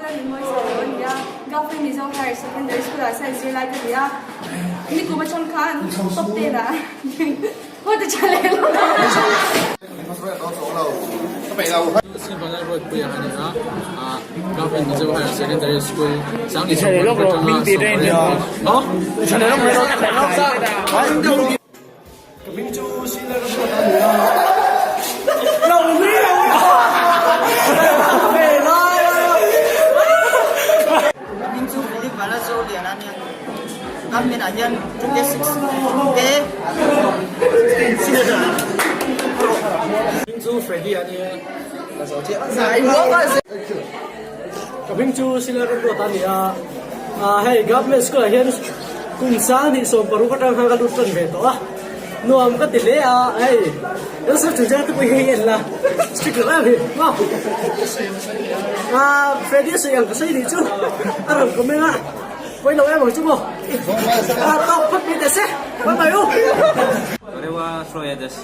Lalnunmawii Sailo a ni a, Government Mizo Higher Secondary School ah Science zirlai ka ni a, nikum atang khan top ten ah haw ti tha leh lo. Ka hming chu Sila Ramruat a ni a. Ka hming chu Philip Vanlalzolian a nia. Government ah hian 26 te. Ka hming chu Freddy a nia. Ka hming chu Sila Ramruat a ni a. Hei Government School ah hian kum 26 atang khan ka lut tan ve tawh a. Nuam ka ti hle a, hei Joseph Chungchang te pawh hi hei en la strict lo em hi maw. Freddy a sawi ang ka sawi nih chu a rawn comment a. Pawi lo em ang chu maw? A tawk phawt mai teh se, bye bye u. Rewa Hruaia Das.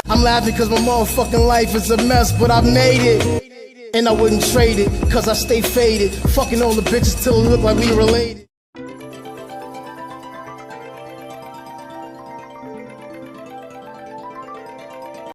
I'm laughing cause my motherfucking life is a mess but I've made it And I wouldn't trade it cause I stay faded Fucking all the bitches till it look like we related.